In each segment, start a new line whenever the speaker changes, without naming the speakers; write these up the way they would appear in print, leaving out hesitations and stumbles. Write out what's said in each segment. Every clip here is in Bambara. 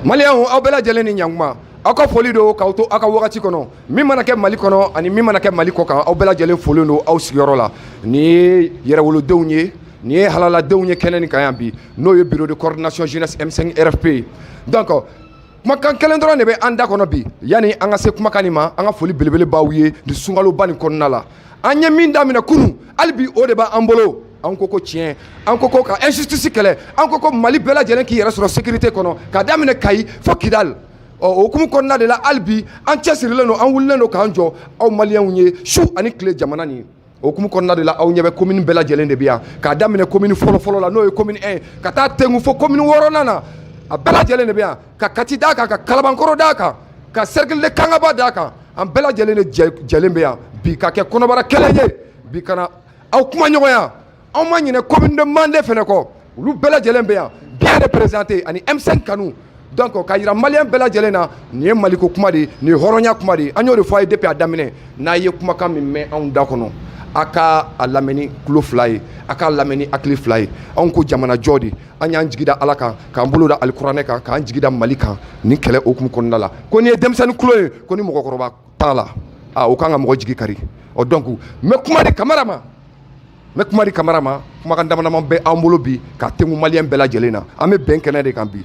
Maliyɛnw, aw bɛɛ lajɛlen ni ɲankuma. Aw ka foli don k'aw to aw ka wagati kɔnɔ. Min mana kɛ Mali kɔnɔ ani min mana kɛ Mali kɔ kan, aw bɛɛ lajɛlen folen don aw sigiyɔrɔ la. Nin ye yɛrɛwolodenw ye, nin ye halaladenw ye kɛnɛ nin kan yan bi, n'o ye bureau de coordination jeunesse M5 RFP ye. Donc kumakan kelen dɔrɔn de bɛ an da kɔnɔ bi. Yanni an ka se kumakan nin ma, an ka foli belebele b'aw ye nin sunkaloba nin kɔnɔna la. An ye min daminɛ kunun, hali bi o de b'an bolo. An ko ko tiɲɛ, an ko ko ka injustice kɛlɛ, an ko ko Mali bɛɛ lajɛlen k'i yɛrɛ sɔrɔ sécurité kɔnɔ, ka daminɛ Kayi fo Kidal. Ɔ, o hukumu kɔnɔna de la, hali bi an cɛsirilen don, an wulilen don k'an jɔ aw maliyɛnw ye su ani tile jamana nin. O hukumu kɔnɔna de la, aw ɲɛ bɛ commune bɛɛ lajɛlen de bɛ yan, k'a daminɛ commune fɔlɔ fɔlɔ la, n'o ye commune 1, ka taa tengu fo commune wɔɔrɔnan na. A bɛɛ lajɛlen de bɛ yan, ka Kati d'a kan, ka Kalabankɔrɔ d'a kan, ka cercle de Kangaba d'a kan. An bɛɛ lajɛlen de jɛlen bɛ yan bi ka kɛ kɔnɔbara kelen ye bi, ka na aw kuma ɲɔgɔnya. Anw ma ɲinɛ commune de Mande fɛnɛ kɔ, olu bɛɛ lajɛlen bɛ yan, bien représenté, ani M5 kanu. Donc ka yira maliyɛn bɛɛ lajɛlen na, nin ye maliko kuma de ye, nin ye hɔrɔnya kuma de ye. An y'o de fɔ a ye depuis a daminɛ. N'a ye kumakan min mɛn anw da kɔnɔ, a ka a lamɛn ni tulo fila ye, a k'a lamɛn ni hakili fila ye. Anw ko jamanajɔ de. An y'an jigi da Ala kan, k'an bolo da alikuranɛ kan, k'an jigi da Mali kan. Nin kɛlɛ hukumu kɔnɔna la, ko n'i ye denmisɛnnin kulo ye ko ni mɔgɔkɔrɔba t'a la, a o kan ka mɔgɔ jigi kari. Ɔ, donc n bɛ kuma di Kamara ma, n bɛ kuma di Kamara ma. Kumakan dama dama bɛ an bolo bi ka tengu maliyɛn bɛɛ lajɛlen na. An bɛ bɛn kɛnɛ de kan bi.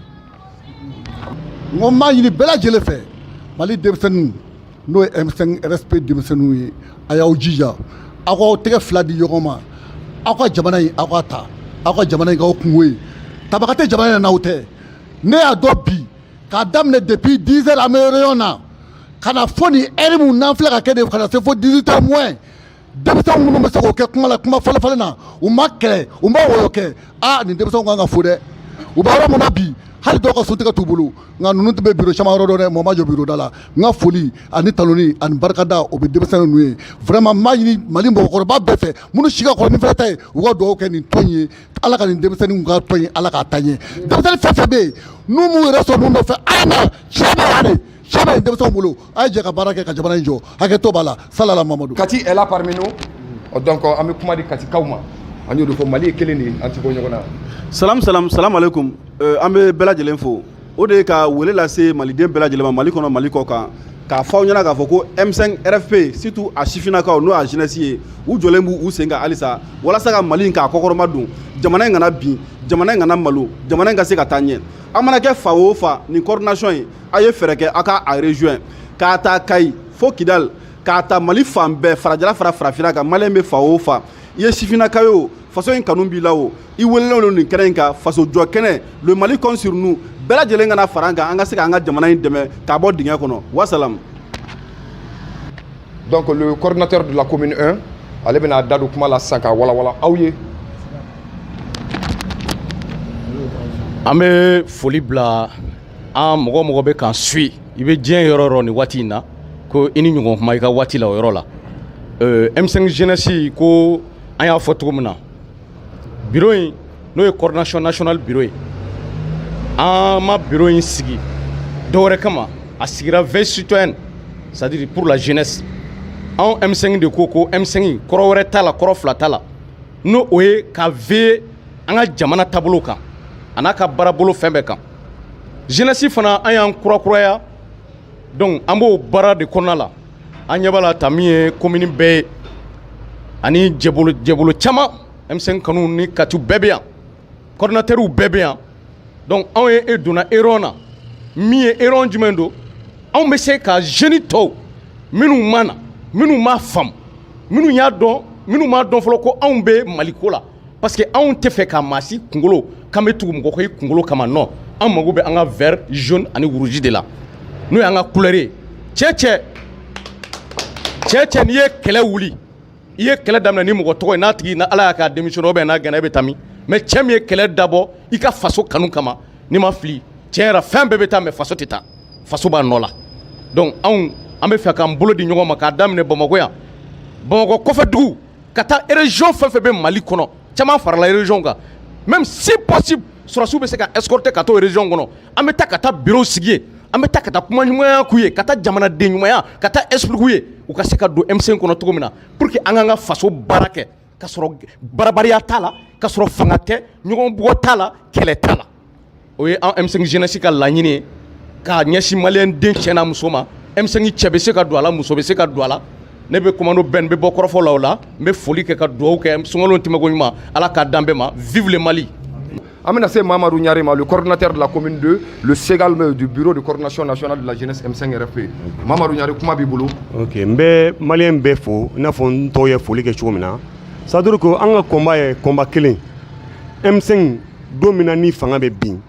N ko n b'a ɲini bɛɛ lajɛlen fɛ, Mali denmisɛnninw, n'o ye M5 RFP denmisɛnninw ye, a y'aw jija, aw k'aw tɛgɛ fila di ɲɔgɔn ma, aw ka jamana in, aw ka ta, aw ka jamana in k'aw kungo ye. Tabaga tɛ jamana in na n'aw tɛ. Ne y'a dɔn bi, k'a daminɛ depuis 10 heures, an bɛ réunion na ka na fo nin heure mun n'an filɛ ka kɛ de, ka na se fo 18 heures moins. Denmisɛnw minnu bɛ se k'o kɛ kuma la, kuma fɔlɔ fɔlɔ na, u ma kɛlɛ, u ma wɔyɔ kɛ. Aa, nin denmisɛnw kan ka fo dɛ. U bɛ yɔrɔ min na bi, hali dɔw ka sotigɛ t'u bolo, nka ninnu tun bɛ bureau caman yɔrɔ dɔn dɛ. Mɔgɔ ma jɔ bureau da la. N ka foli ani tanuni ani barikada, o bɛ denmisɛnnin ninnu ye. Vraiment, n b'a ɲini Mali mɔgɔkɔrɔba bɛɛ fɛ, minnu si ka kɔrɔ ni fɛnɛ ta ye, u ka dugawu kɛ nin tɔn ye. Ala ka nin denmisɛnninw ka tɔn ye, Ala k'a taa ɲɛ. Denmisɛnnin fɛn fɛn bɛ yen n'u m'u yɛrɛ sɔrɔ ninnu nɔfɛ, a ye na. Tiɲɛ bɛ yan de, tiɲɛ bɛ nin denmisɛnw bolo. A ye jɛ ka baara kɛ ka jamana in jɔ. Hakɛto b'a la. Salala Mamadu.
Kati est là parmi nous. Donc an bɛ kuma di Katikaw ma. An y'o de fɔ, Mali ye kelen de ye, an tɛ bɔ ɲɔgɔn na.
Salam salam, salam alaikum. An bɛ bɛɛ lajɛlen fo. O de ye ka wele lase maliden bɛɛ lajɛlen ma, Mali kɔnɔ, Mali kɔ kan, k'a fɔ aw ɲɛna k'a fɔ ko M5 RFP, surtout a sifinnakaw, n'o y'a jeunesse ye, u jɔlen b'u u sen kan halisa walasa ka Mali in k'a kɔkɔrɔma don, jamana in kana bin, jamana in kana malo, jamana in ka se ka taa ɲɛ. An mana kɛ fa o fa, nin coordination in, a ye fɛɛrɛ kɛ a ka a rejoint, k'a ta Kayi fo Kidal, k'a ta Mali fan bɛɛ, farajɛla fara farafinna kan. Maliyɛn bɛ fa o fa, i ye sifinnaka ye o, faso in kanu b'i la o, i welelen don nin kɛnɛ in kan, faso jɔ kɛnɛ, le Mali compte sur nous. Bɛɛ lajɛlen kana fara an kan, an ka se k'an ka jamana in dɛmɛ k'a bɔ dingɛ kɔnɔ. Wasalam.
Donc le coordinateur de la commune 1, ale bɛna a da don kuma la sisan k'a walawala aw ye.
An bɛ foli bila an mɔgɔ mɔgɔ bɛ k'an suit, i bɛ diɲɛ yɔrɔ yɔrɔ nin waati in na, ko i ni ɲɔgɔn kuma i ka waati la o yɔrɔ la. M5 jeunesse ko, an y'a fɔ cogo min na, bureau in, n'o ye coordination nationale bureau ye, an ma bureau in sigi dɔwɛrɛ kama. A sigira veille citoyenne, c'est à dire pour la jeunesse. Anw M5 de ko ko M5 kɔrɔ wɛrɛ t'a la, kɔrɔ fila t'a la, n'o o ye ka veiller an ka jamana taabolo kan, a n'a ka baarabolo fɛn bɛɛ kan. Jeunesse fana, an y'an kurakuraya, donc an b'o baara de kɔnɔna la. An ɲɛ b'a la ta min ye commune bɛɛ ye ani jɛbolo jɛbolo caman, M5 kanu ni Kati bɛɛ bɛ yan, coordinateur bɛɛ bɛ yan. Donc anw ye e donna erreur na. Min ye erreur jumɛn don? Anw bɛ se ka jeune tɔw minnu ma na, minnu m'a faamu, minnu y'a dɔn, minnu m'a dɔn fɔlɔ ko anw bɛ Maliko la, parce que anw tɛ fɛ ka maa si kunkolo k'an bɛ tugu mɔgɔ kɔ i kunkolo kama. Non, an mago bɛ an ka vert, jaune ani rouge de la, n'o y'an ka couleur ye. Cɛ cɛ cɛ cɛ, n'i ye kɛlɛ wuli, i ye kɛlɛ daminɛ ni mɔgɔ tɔgɔ ye, n'a tigi ni Ala y'a k'a démissionné ou bien n'a gɛnna, e bɛ taa min? Mais cɛ min ye kɛlɛ dabɔ i ka faso kanu kama, n'i ma fili, tiɲɛ yɛrɛ, fɛn bɛɛ bɛ taa, mais faso tɛ taa, faso b'a nɔ la. Donc anw, an bɛ fɛ k'an bolo di ɲɔgɔn ma, k'a daminɛ Bamakɔ yan, Bamakɔ kɔfɛ dugu, ka taa région fɛn fɛn bɛ Mali kɔnɔ. Caman farala région kan. Même si possible, sɔrɔdasiw bɛ se ka escorter ka t'o région kɔnɔ. An bɛ taa ka taa bureau sigi yen, an bɛ taa ka taa kuma ɲumanya k'u ye, ka taa jamanaden ɲumanya ka taa expliquer u ye, u ka se ka don M5 kɔnɔ cogo min na, pour que an k'an ka faso baara kɛ ka sɔrɔ barabariya t'a la, ka sɔrɔ fanga tɛ, ɲɔgɔn bugɔ t'a la, kɛlɛ t'a la. O ye an M5 jeunesse ka laɲini ye. K'a ɲɛsin maliyɛn den cɛ n'a muso ma. M5 cɛ bɛ se ka don a la, muso bɛ se ka don a la. Ne bɛ commando bɛɛ, n bɛ bɔ kɔrɔfɔ la. O la, n bɛ foli kɛ ka dugawu kɛ. Sunkalo tɛmɛko ɲuman, Ala k'a dan bɛɛ ma. Vive le Mali!
An bɛna se Mamadu Ɲare ma, le coordinateur de la commune 2, le Ségal du bureau de coordination nationale de la jeunesse M5 RFP. Mamadu Ɲare, kuma b'i bolo.
Ok, n bɛ maliyɛn bɛɛ fo i n'a fɔ n tɔw ye foli kɛ cogo min na. C'est à dire que an ka combat ye combat kelen. M5, don min na ni fanga bɛ bin,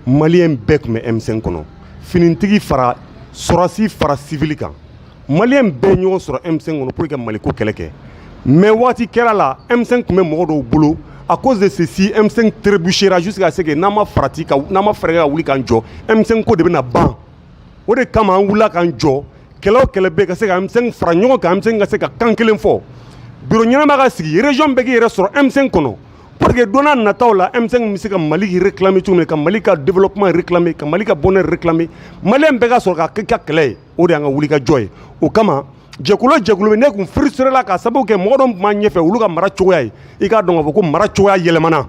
maliyɛn bɛɛ tun bɛ M5 kɔnɔ, finitigi fara sɔrɔsi fara civil kan, maliyɛn bɛɛ ɲɔgɔn sɔrɔ M5 kɔnɔ pour que Maliko kɛlɛ kɛ. Mais waati kɛra la, M5 tun bɛ mɔgɔ dɔw bolo. À cause de ceci, M5 trébuchera jusqu'à ce que n'an ma farati ka, n'an ma fɛɛrɛ kɛ ka wuli k'an jɔ, M5 ko de bɛna ban. O de kama an wulila k'an jɔ. Kɛlɛ o kɛlɛ bɛ ka se ka M5 fara ɲɔgɔn kan, M5 ka se ka kan kelen fɔ, bureau ɲɛnama ka sigi, région bɛɛ k'i yɛrɛ sɔrɔ M5 kɔnɔ, pour que don n'a nataw la, M5 bɛ se ka Mali réclamer cogo min, ka Mali ka développement réclamer, ka Mali ka bonheur réclamer, maliyɛn bɛɛ ka sɔrɔ ka kɛ ka kɛlɛ ye. O de y'an ka wuli ka jɔ ye. O kama, jɛkulu o jɛkulu bɛ, ne kun frustré la k'a sababu kɛ mɔgɔ dɔ tun b'an ɲɛfɛ, olu ka mara cogoya ye. I k'a dɔn k'a fɔ ko mara cogoya yɛlɛmana.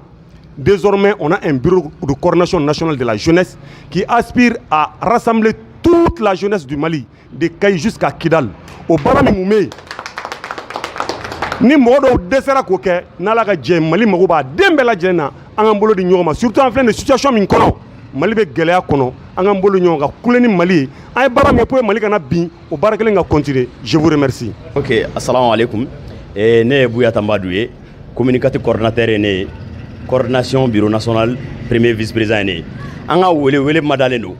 Désormais, on a un bureau de coordination nationale de la jeunesse qui aspire à rassembler toute la jeunesse du Mali, de Kayes jusqu'à Kidal. O baara min mun bɛ yen, ni mɔgɔ dɔw dɛsɛra k'o kɛ, n'Ala ka jɛ, Mali mago b'a den bɛɛ lajɛlen na. An k'an bolo di ɲɔgɔn ma, surtout an filɛ nin situation min kɔnɔ, Mali bɛ gɛlɛya kɔnɔ, an k'an bolo di ɲɔgɔn kan kule ni Mali ye. An ye baara min kɛ pour que Mali kana bin, o baara kelen ka continuer. Je vous remercie.
Ok, assalamu alaikum. Ne ye Bouya Tambadou ye, communicateur coordinateur ye. Ne ye coordination bureau national premier vice président ye. Ne ye an ka wele wele madalen don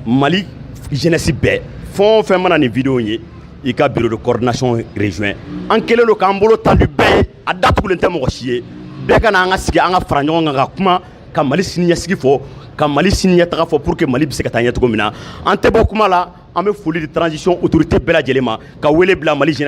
Mali jeunesse bɛɛ, fɛn o fɛn mana nin vidéo ye, i ka bureau de coordination rejoint. An kɛlen don k'an bolo tendu bɛɛ ye, a datugulen tɛ mɔgɔ si ye. Bɛɛ ka na, an ka sigi, an ka fara ɲɔgɔn kan ka kuma, ka Mali siniɲɛsigi fɔ, ka Mali sini ɲɛtaga fɔ, pour que Mali bɛ se ka taa ɲɛ cogo min na. An tɛ bɔ kuma la. An bɛ foli di transition autorité bɛɛ lajɛlen ma, ka wele bila Mali jeunesse